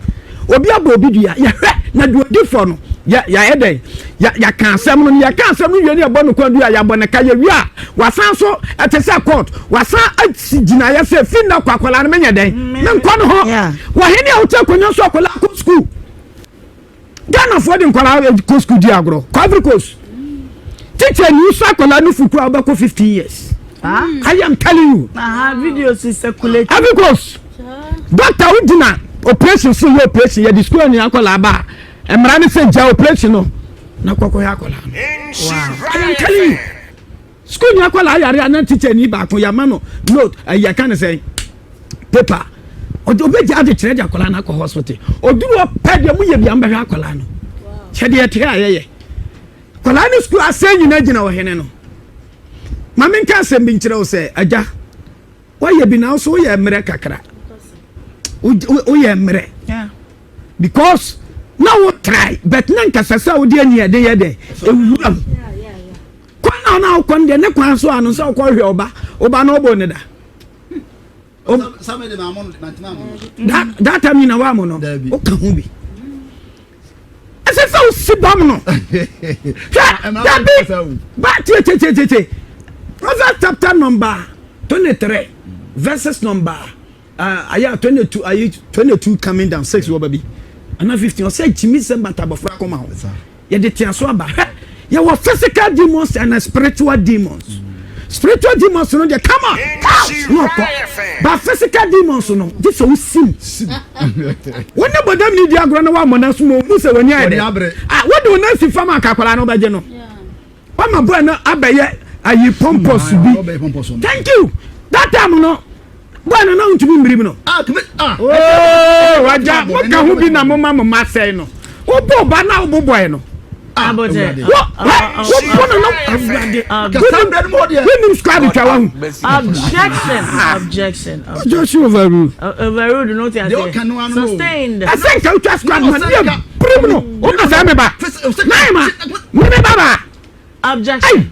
Speaker 5: Obi abɔ obi dua, yɛhwɛ na deɛ odi fɔ no, yɛ yɛayɛ dɛn? Yɛ yɛka asɛm no, yɛka asɛm no wie ne yɛbɔ no kwan dua, yɛabɔ ne ka, yɛwie a, wasan so ɛte sɛ court, wasan asi gyinaeɛ sɛ fi nna kɔ akwadaa no menyɛ dɛn? Menkɔ no hɔ. Wahene a wote akonnwa so akwadaa kɔ sukuu. Ghanafoɔ de nkwadaa kɔ sukuu di agorɔ kɔ Ivory Coast teacher ni nso akwadaa no fukura wobɛkɔ 15 years ah. I am telling you
Speaker 2: uh, videos is circulating
Speaker 5: Ivory Coast doctor wo gyina operation so yɛ operation yɛ de sukuu ni akwadaa ba a mmara ne sɛ gya operation no na kɔkɔ yɛ akwadaa no I am telling you. Sukuu ni akwadaa yare a na teacher ni baako yɛama no note ɛyɛ eh, ka ne sɛn paper ɔde ɔbɛgya ade kyerɛ de akwadaa no akɔ hospital ɔduru hɔ pɛ deɛ moyɛ bia mbɛhwɛ akwadaa no kyɛ deɛ ɛte a yɛyɛ akwadaa no sukuu asɛn nyina gyina ɔhene no ma menka asɛm bi nkyerɛ wo sɛ agya woayɛ bi na wo so woyɛ mmerɛ kakra woyɛ mmerɛ because na wo try but na nkasa sɛ wode ani ɛde yɛ dɛ ɛwura mu kwan na ɔna wokɔ no deɛ ne kwan so ano sɛ wokɔ hwɛ ɔba ɔba na ɔbɔ ne da that time nyina woamo no woka ho bi ɛsɛ sɛ wosi bam no hwɛ dabi ba tietietie Proverbs chapter number 23 verses number Ayɛ a 22 ayi 22 coming down 6 wɔ baabi ana 15 ɔsɛ gyimi sɛ bata abɔfra kɔma ho yɛde tea so aba hwɛ yɛwɔ physical demons and spiritual demons spiritual demons no deɛ come on na ɔkɔ but physical demons no gye sɛ wosim wo ne bɔdam ne di agorɔ na woammɔ no so ma ɔhu sɛ w'ani ayɛ dɛ ah wode wo nan si fam a kakwaraa no wobɛgye no Wama boy no abɛyɛ ayi pompous bi. Thank you. That time no boy no na ntumi mmirim no. Ah, ah. Oh, wagya mo ka ho bi na mo ma mo ma sɛn no. Wo bo ba na wo bo boy no. Ah, wo wo bo no no awurade. Wonim squad twa wa ho.
Speaker 2: Objection. Objection.
Speaker 5: Joshua overruled.
Speaker 2: Overruled no te ase. Sustained.
Speaker 5: Ɛsɛ nka wotwa squad ma ne yɛ birim no. Wo na sɛ me ba. Nine ma. Me me ba ba.
Speaker 2: Objection.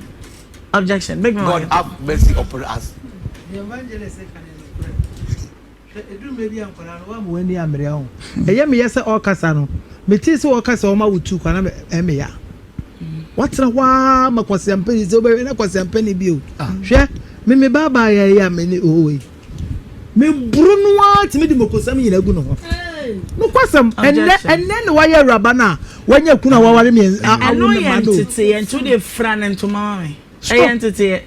Speaker 2: Objection. Big man.
Speaker 4: God have mercy upon us.
Speaker 6: The evangelist ka ne nokorɛ. Hwɛ ɛduru mmerɛ bi a nkwadaa no woamma w'ani ammere ho. Ɛyɛ meyɛ sɛ ɔrekasa no, metee sɛ ɔreka sɛ ɔma wo tu kwan na ɛmeya. Watena hɔ ara ma kwasiampani sɛ wobɛhwɛ na kwasiampani bio. Hwɛ, me me ba abaayewa yi a me ne ɔwɔ yi. Meboro no ara tumi de mokosɛm nyinaa gu ne ho. Nokwasɛm, ɛnnɛ ɛnnɛ na wayɛ awuraba no a wanya kunu a waware mmiɛnsa awo
Speaker 2: Ɛno
Speaker 6: ne
Speaker 2: yɛ
Speaker 6: mma no.
Speaker 2: nteteeɛ nti wode fira ne ntoma ma me.
Speaker 6: Stop.
Speaker 2: Ɛyɛ nteteeɛ.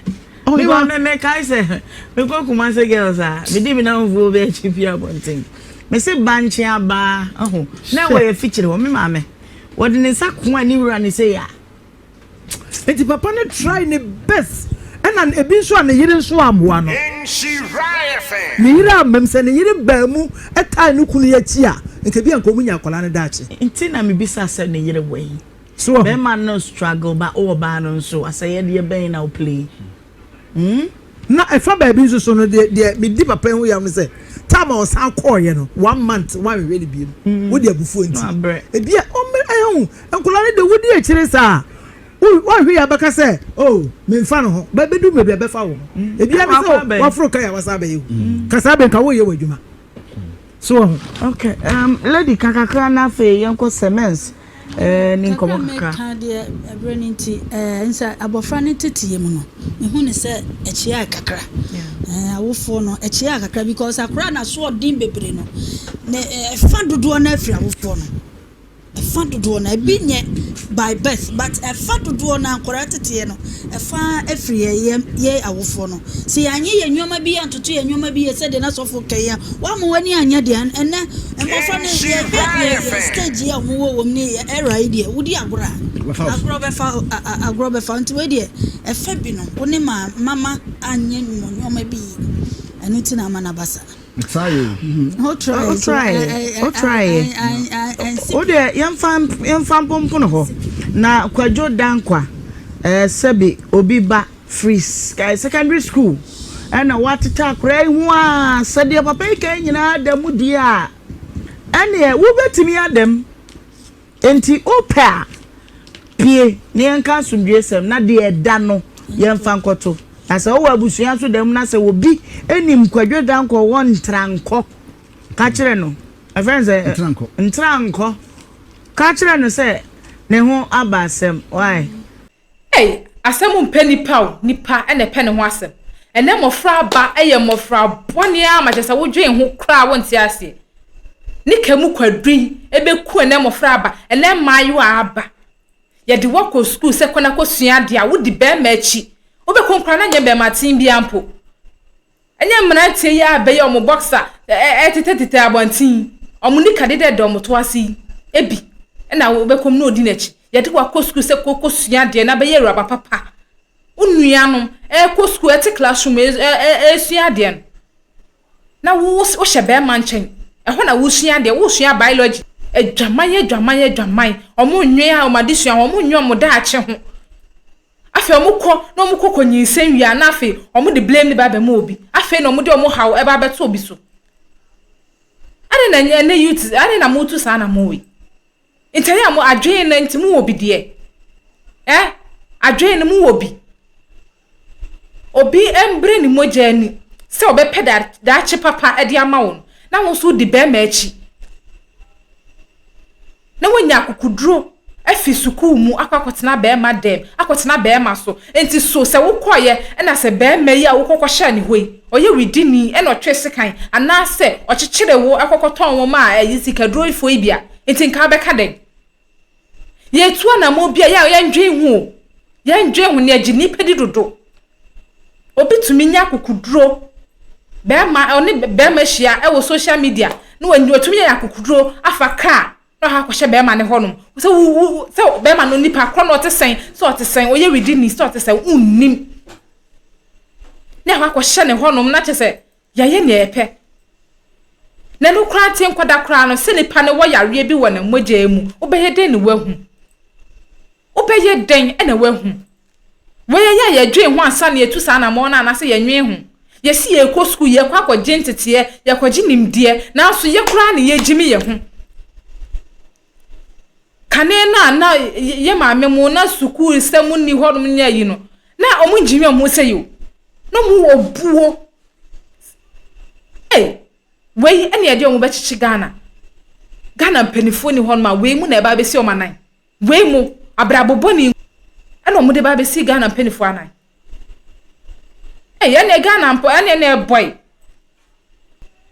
Speaker 6: Oh,
Speaker 2: Because
Speaker 6: Eva.
Speaker 2: me mekae sɛ mekɔ Kumasi girls a medi me namfoɔ bi akyi pie abɔnten. Mese bankye abaa aho na ɛwɔ yɛ fikyire hɔ me maame wɔde ne nsa koa ne wura ne sei a.
Speaker 6: Nti papa no try ne best ɛna ebi nso a ne yere nso ammoa no. Ne yere ammam sɛ ne yere baa mu taa ne kunu yi akyi a nka ebi a nka ɔmo nya akwadaa no daakye.
Speaker 2: Nti na mebisa sɛ ne yere wɔ he?
Speaker 6: So wahu?
Speaker 2: Bɛrima no struggle ba wowɔ baa no nso asɛyɛdeɛ bɛn na wo play? Hmm?
Speaker 6: Na ɛfa baabi nso so no deɛ deɛ medi papa yi ho yaw ne sɛ time a ɔsan kɔɔeɛ no one month wanhwehwɛ no biom wode abufuo nti ebi a ɔmmɛ ɛho nkwadaa no deɛ wodi akyire saa a wanhwɛ yɛ abɛka sɛ oh memfa no ho bɛbɛdu baabi a bɛfa wo ho ebi a ne sɛ waforo ka yɛ a wasan abɛyɛ wo kasa abɛn ka woyɛ w'adwuma So wahu?
Speaker 2: Okay, um, lady ka kakra na afei yɛnkɔ Semens eh, ne nkɔmmɔ kakra.
Speaker 7: Kakra meka deɛ ɛberɛ no nti eh, nsɛ abɔfra no nteteyɛ mu no mehu no sɛ ɛkyeaa kakra eh, awofoɔ no ɛkyeaa kakra because akora na asoɔden bebree no ne ɛfa dodoɔ no afiri awofoɔ no Ɛfa dodoɔ no ara, ebi nyɛ by birth but ɛfa dodoɔ no ara nkwadaa teteɛ no ɛfa firi yɛn yɛn yɛn awofoɔ no. Sɛ yɛanyɛ yɛn nneɛma bi antoto yɛn nneɛma bi yie sɛdeɛ na sɔfo ka yi a, woamma w'ani anyɛ deɛ ɛnnɛ mmɔfra no yɛhwɛ yɛn yɛn stage yi a wɔwɔ wɔ mu ne yɛn era yi deɛ wodi agorɔ a agorɔ bɛfa agorɔ bɛfa nti wei deɛ ɛfa bi no wo ne ma mama anyɛ nneɛma bi yie ɛno nti na ama no aba saa.
Speaker 2: O try o try o deɛ yɛmfa yɛmfa mpompono hɔ na Kwadwo Dankwa ɛɛ sɛbi obi ba firi secondary school ɛna watete akora yi ho a sɛdeɛ papa yi kan nyinaa da mu deɛ a ɛneɛ wobɛtumi adam Enti wopɛ a, pue na yɛnka asomdwoesɛm, na deɛ ɛda no, yɛmfa nkɔto. Na sɛ wowɔ abusua nso da mu na sɛ obi nim Kwadwo Dankwa wɔ Ntrankɔ, ka kyerɛ no, ɛfrɛ no sɛ
Speaker 3: Ntrankɔ.
Speaker 2: Ntrankɔ, ka kyerɛ no sɛ ne ho aba asɛm. Why?
Speaker 1: Ei asɛm mpɛ nipa o, nipa na ɛpɛ ne ho asɛm. Ɛnɛ mmɔfra aba yɛ mmɔfra bɔne ara ma kyerɛ sɛ wodwen ho koraa wonte aseɛ. Ne ka mu kwadu yi ɛbɛku ɛnɛ mmɔfra aba, ɛnɛ mmaayewa aba. Yɛde wo akɔ sukuu sɛ kɔ na kɔsua adeɛ a wodi bɛrima akyi. Wobɛkɔ koraa na nyɛ bɛrima ten biara mpo. Ɛnyɛ mmeranteɛ yi a bɛyɛ wɔn boxer ɛtetɛtetɛ abɔnten yi, wɔn nika dedɛɛdɛ wɔn to ase yi bi na wobɛkɔm na ɔdi n'akyi. Yɛde wo akɔ sukuu sɛ kɔ kɔsua adeɛ na bɛyɛ awuraba papa. Wo nuanom ɛrekɔ sukuu ɛte classroom ɛresua adeɛ no, na wo wohyɛ bɛrima nkyɛn. Ɛhɔ na wosua adeɛ, wosua biology. Adwaman, adwaman, adwaman. Wɔn nnwen a wɔn adesua ho, wɔn nnwen wɔn daakye ho. Afei wɔn kɔ na wɔn kɔ kɔ nyinsɛn wie a, na afei wɔn de blame no ba abɛma obi. Afei na wɔn de wɔn haw ɛba abɛto obi so. Adɛn na ɛnɛ youth, adɛn na motu saa anamɔn wei? Nti ɛyɛ a mo adwene no nti mo wɔ bi deɛ? Eh? Adwene no mo wɔ bi? Obi mbrɛ ne mogya ani sɛ ɔbɛpɛ daakye papa de ama wo no, na wo nso wodi bɛrima akyi. Na woanya akokoduro afi sukuu mu akɔ akɔtena bɛrima dɛm, akɔtena bɛrima so. Nti so sɛ wokɔeɛ ɛna sɛ bɛrima yi a wokɔ kɔhyɛɛ ne hɔ yi, ɔyɛ wedini ɛna ɔtwe sekan anaasɛ ɔkyekyere wo ɛkɔkɔtɔn wo maa ɛyi sikadurofoɔ yi bi a, nti nka wobɛka dɛn? Yɛtu anammɔn bi a yɛ a yɛndwen ho o. Yɛndwen ho na yɛgye nnipa di dodo. Obi tumi nya akokoduro, bɛrima ɔne bɛrima hyia wɔ social media na watumi anya akokoduro afa kaa na wakɔ akɔhyɛ bɛrima no hɔnom. Sɛ wo wo sɛ bɛrima no nipa korɔ no ɔte sɛn, sɛ ɔte sɛn, ɔyɛ widini, sɛ ɔte sɛn, wonnim. Na akɔ akɔhyɛ ne hɔnom na kyerɛ sɛ yɛayɛ nea yɛpɛ. Na ɛno koraa nti nkɔda koraa no sɛ nipa no wɔ yareɛ bi wɔ ne mogya mu, wobɛyɛ dɛn na woahu? Wobɛyɛ dɛn na woahu? Wei ɛyɛ a yɛdwen ho ansa na yɛatu saa anammɔn no anaasɛ yɛnnwen ho? Yɛse yɛrekɔ sukuu, yɛrekɔ akɔgye nteteɛ, yɛrekɔgye nimdeɛ, nanso yɛ koraa na yɛgyimi yɛn ho. Kane no a na yɛ maame mo na sukuu nsɛm nni hɔnom ne ayi no, na wɔn ngyimi wɔn ho sɛ yi o. Na wɔn wɔ buo. Ei, wei ɛne ɛde wɔn bɛkyekye Ghana. Ghana mpanimfoɔ ni hɔnom a wei mu na ɛba abɛsi wɔn anan. Wei mu, abrabɔ bɔne na wɔn de ba abɛsi Ghana mpaninfoɔ anan. Ei, ɛneɛ Ghana mpo, ɛneɛ na ɛbɔe.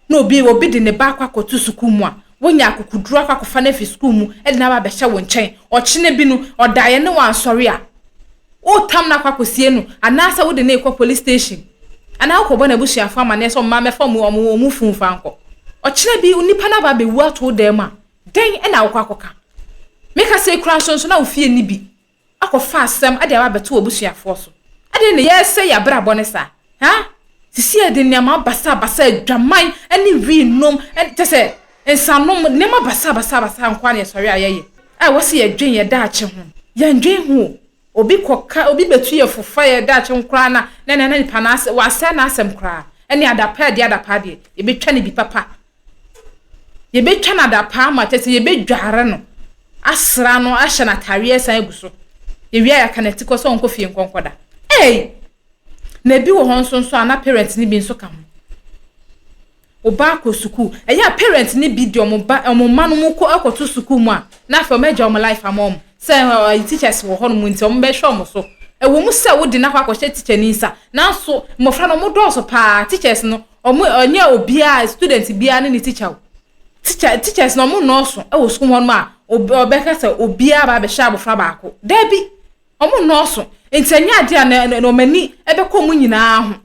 Speaker 1: Na obi, obi de ne ba akɔ akɔto sukuu mu a, wonya akokoduro akɔ akɔfa no afi sukuu mu de no aba abɛhyɛ wo nkyɛn. Ɔkyena bi no, ɔdaeɛ ne wansɔre a, wotam no akɔ akɔsie no, anaasɛ wode no rekɔ police station, anaa wokɔbɔ n'abusuafoɔ amanneɛ sɛ wɔmma mmɛfa wɔn, wɔn, wɔn funu mfa nkɔ. Ɔkyena bi, nipa no aba abɛwu ato wo dan mu a, Dɛn na wokɔ akɔka? Me kasa yi koraa nso nso na wo fie nni bi akɔfa asɛm de aba abɛto w'abusuafoɔ so. Adɛn na yɛresɛe yɛn abrabɔ no saa? Ha? Sisi yɛde nneɛma basabasa, adwaman ne wii nom, kyɛ sɛ nsanom, nneɛma basabasabasa nko ara na yɛsɔre a yɛyɛ. A ɛwɔ sɛ yɛdwen yɛn daakye ho. Yɛndwen ho o. Obi kɔka, obi bɛtu yɛn fo fa yɛn daakye ho koraa na na na nipa no asɛ, wasɛe n'asɛm koraa. Ɛne adapaa adi adapaa deɛ, yɛbɛtwa no bi papa. Yɛbɛtwa no adapaa ma kyerɛ sɛ yɛbɛdware no, asra no, ahyɛ no atareɛ asan agu so. Yɛwie a yɛaka no atikɔ sɛ ɔnkɔ fie nkɔ nkɔda. Ei! Na ebi wɔ hɔ nso nso a na parent no bi nso ka ho. Wo ba akɔ sukuu. Ɛyɛ a parent no bi de wɔn ba wɔn mma no mu kɔ akɔto sukuu mu a na afei wɔn agya wɔn life ama wɔn. Sɛ ɛɛ teachers wɔ hɔnom nti wɔn bɛhwɛ wɔn so. Ɛwɔ mu sɛ wode no akɔ akɔhyɛ teacher ni nsa nanso mmɔfra no wɔn dɔɔso paa. Teachers no Ɔmo ɛnyɛ obiara student biara ne ne teacher o. Teacher teachers no ɔmo nnɔɔso wɔ sukuu hɔ nom a ɔbɛka sɛ obiara ba abɛhyɛ abɔfra baako. Daabi, ɔmo nnɔɔso. Nti ɛnyɛ adeɛ a na na wɔn ani ɛbɛkɔ ɔmo nyinaa ho.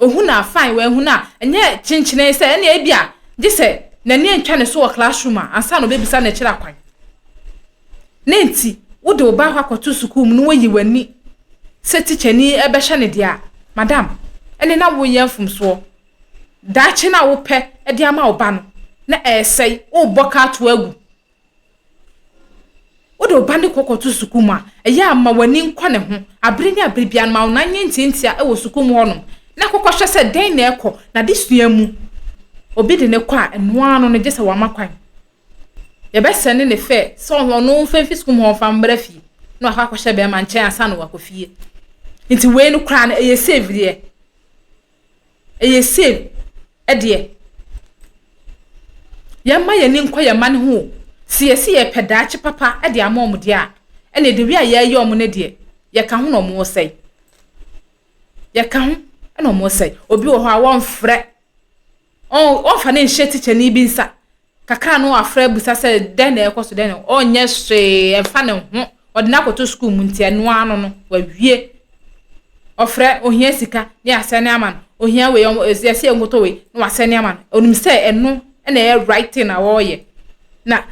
Speaker 1: Ohu no a fine, wanhu no a ɛnyɛ kyenkyenee sɛ ɛnneɛ ebi a gye sɛ n'ani antwa ne so wɔ classroom a ansa na ɔbɛbisa n'akyiri akwan. Ne nti, wode wo ba akɔ akɔto sukuu mu na woayi w'ani sɛ tikyani bɛhyɛ no deɛ a, madam, ɛnne na woreyɛ mfomsoɔ. Daakye no a wopɛ de ama wo ba no, na ɛresɛe. Worebɔ ka ato agu. Wode wo ba no kɔ kɔto sukuu mu a, ɛyɛ a ma w'ani nkɔ ne ho. Abere ne abere biara no, ma wo nan nyɛ ntiantia wɔ sukuu mu hɔnom na kɔkɔhwɛ sɛ dɛn na ɛrekɔ n'adesua mu. Obi de no kɔ a, ɛno ara no no, gye sɛ wama kwan. Yɛbɛsɛne ne fɛ sɛ ɔno mfa mfi sukuu mu hɔ mfa mmra fie na wakɔ akɔhyɛ bɛrima nkyɛn ansa na wakɔ fie. Nti wei no koraa no ɛyɛ save deɛ. Ɛyɛ save deɛ. Yɛmma yɛn ani nkɔ yɛn mma no ho o. Sɛ yɛsi yɛpɛ daakye papa de ama wɔn deɛ a, ɛnna the way a yɛreyɛ wɔn no deɛ, yɛka ho na wɔresɛe. Yɛka ho na wɔresɛe. Obi wɔ hɔ a wɔmfrɛ, ɔmfa ne nhyɛ tikyani bi nsa. Kakra no wafrɛ abisa sɛ dɛn na ɛrekɔ so dɛn na ɔnyɛ hwee ɛmfa ne ho ɔde no akɔto sukuu mu nti ɛno ara no no wawie ɔfrɛ ohia sika ne asɛne ama no ohia wei yɛsɛ yɛnkɔtɔ wei na wasɛne ama no onim sɛ ɛno na ɛyɛ right thing a wɔreyɛ na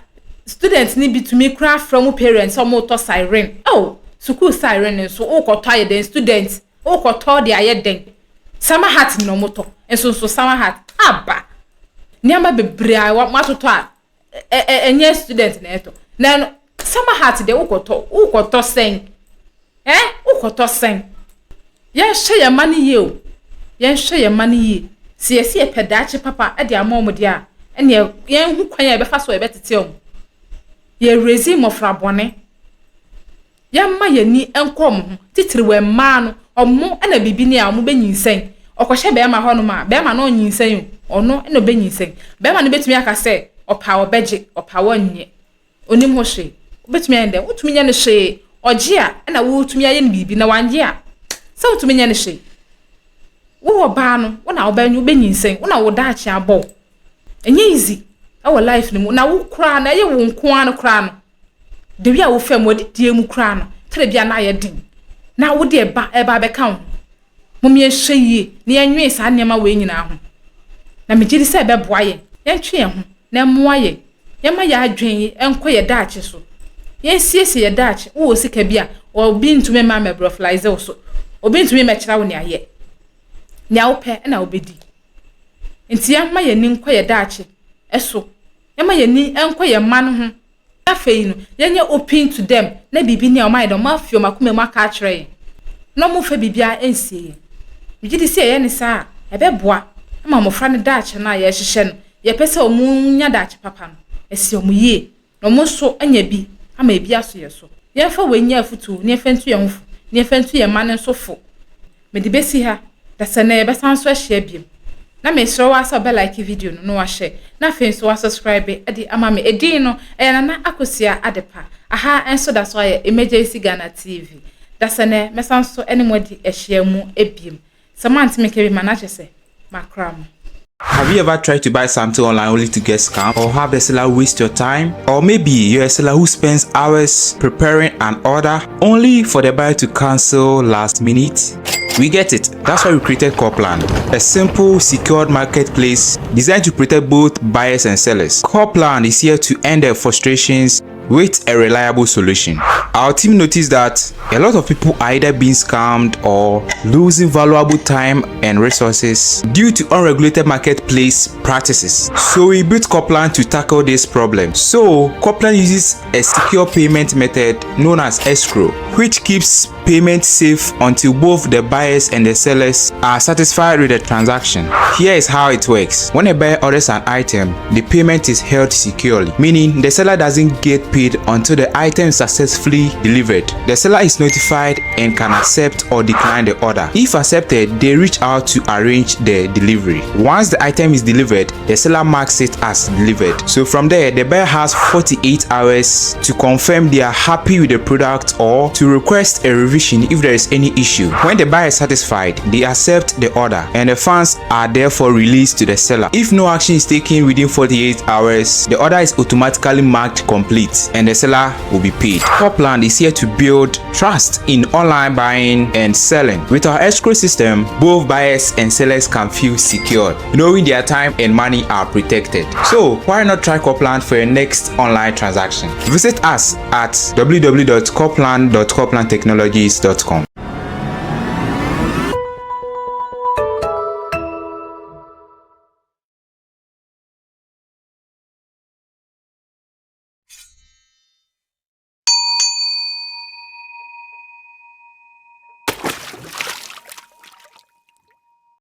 Speaker 1: student no bi tumi koraa frɛ mu parents sɛ wɔretɔ siren oh. Sukuu siren nso wokɔtɔ ayɛ dɛn student wokɔtɔ de ayɛ dɛn? Summer hat na wɔtɔ nso nso summer hat aba. Nneɛma bebree a wɔatotɔ a ɛnyɛ student na ɛtɔ. Na ɛno summer hat deɛ wokɔtɔ wokɔtɔ sɛn? Ɛ wokɔtɔ sɛn? Yɛnhwɛ yɛn mma no yie o. Yɛnhwɛ yɛn mma no yie. Sɛ yɛsi yɛpɛ daakye papa de ama wɔn deɛ a, ɛnneɛ yɛnhu kwan a yɛbɛfa so a yɛbɛtete wɔn. Yɛrezi mmɔfra bɔne. Yɛmma yɛn ani nkɔ wɔn ho, titiriw mmaa no, wɔn na biribi ni a wɔbɛnyinsɛn. Ɔkɔhyɛ barima hɔnom a, barima no ɔnyinsɛn o, ɔno na ɔbɛnyinsɛn. Barima no bɛtumi aka sɛ ɔpɛ a ɔbɛgye, ɔpɛ a ɔnnye. Ɔnnim ho hwee. Wobɛtumi ayɛ no dɛn? Wontumi nyɛ no hwee. Ɔgye a, ɛna wotumi ayɛ no biribi, na wannye a, sɛ wontumi nyɛ no hwee. Wo ɔbaa no, wo na wobɛnyinsɛn, wo na wo daakye abɔ wo. Ɛnyɛ easy ɛwɔ life no mu, na wo koraa no, ɛyɛ wo nko ara no koraa no, the way a wofa mu, adidie mu koraa no, tɛrɛ bi a na ayɛ den, na wode ɛba ɛba abɛka wo ho. Mom yɛnhwɛ yie na yɛnwene saa nneɛma wei nyinaa ho, na megye di sɛ ɛbɛboa yɛn. Yɛntwe yɛn ho na ɛmmoa yɛn. Yɛmma yɛn adwene nkɔ yɛn daakye so. Yɛnsiesie yɛn daakye. Wowɔ sika bi a, obi ntumi mma mmɛbrɔflaise wo so. Obi ntumi mmɛkyerɛ wo nea yɛ. Nea wopɛ na wobɛdi. Nti yɛmma yɛn ani nkɔ yɛn daakye so. Yɛmma yɛn ani nkɔ yɛn mma no ho. Afei no, yɛnyɛ open to them na biribi ni a wɔayɛ dɛn, wɔafi wɔn akoma mu aka akyerɛ yɛn, na wɔmfa biribiara nsie yɛn. Megye di sɛ yɛyɛ no saa a, ɛbɛboa ma mmofra no daakye no a yɛrehyehyɛ no, yɛpɛ sɛ wɔnya daakye papa no, asi wɔn yie, na wɔn nso anya bi ama ebi aso yɛn so. Yɛmfa wei nyɛ afotu na yɛmfa ntu yɛn ho fo, na yɛmfa ntu yɛn mma no nso fo. Mede besi ha, da sɛ nnɛ yɛbɛsan nso ahyia biom. Na mesrɛ wo ara sɛ wobɛ like video no na wahyɛ na afei nso wa subscribe de ama me. Edin no ɛyɛ Nana Akosua Adepa. Aha nso da so ayɛ Emergency Ghana TV. Da sɛ nnɛ mɛsan nso ne mo adi ahyia mu biom. Sɛ moante me nka bi ma na kyerɛ sɛ makra mo.
Speaker 8: Have you ever tried to buy something online only to get scammed or have the seller waste your time? Or maybe you're a seller who spends hours preparing an order only for the buyer to cancel last minute? We get it. That's why we created Corplan, a simple, secured marketplace designed to protect both buyers and sellers. Corplan is here to end the frustrations with a reliable solution. Our team noticed that a lot of people are either being scammed or losing valuable time and resources due to unregulated marketplace practices. So we built Coplan to tackle this problem. So Coplan uses a secure payment method known as escrow, which keeps payment safe until both the buyers and the sellers are satisfied with the transaction. Here is how it works. When a buyer orders an item, the payment is held securely, meaning the seller doesn't get paid until the item is successfully delivered. The seller is notified and can accept or decline the order. If accepted, they reach out to arrange the delivery. Once the item is delivered, the seller marks it as delivered. So from there, the buyer has 48 hours to confirm they are happy with the product or to request a revision if there is any issue. When the buyer is satisfied, they accept the order and the funds are therefore released to the seller. If no action is taken within 48 hours, the order is automatically marked complete and the seller will be paid. Copland is here to build trust in online buying and selling. With our escrow system, both buyers and sellers can feel secure, knowing their time and money are protected. So why not try Copland for your next online transaction? Visit us at www.copland.coplandtechnologies.com.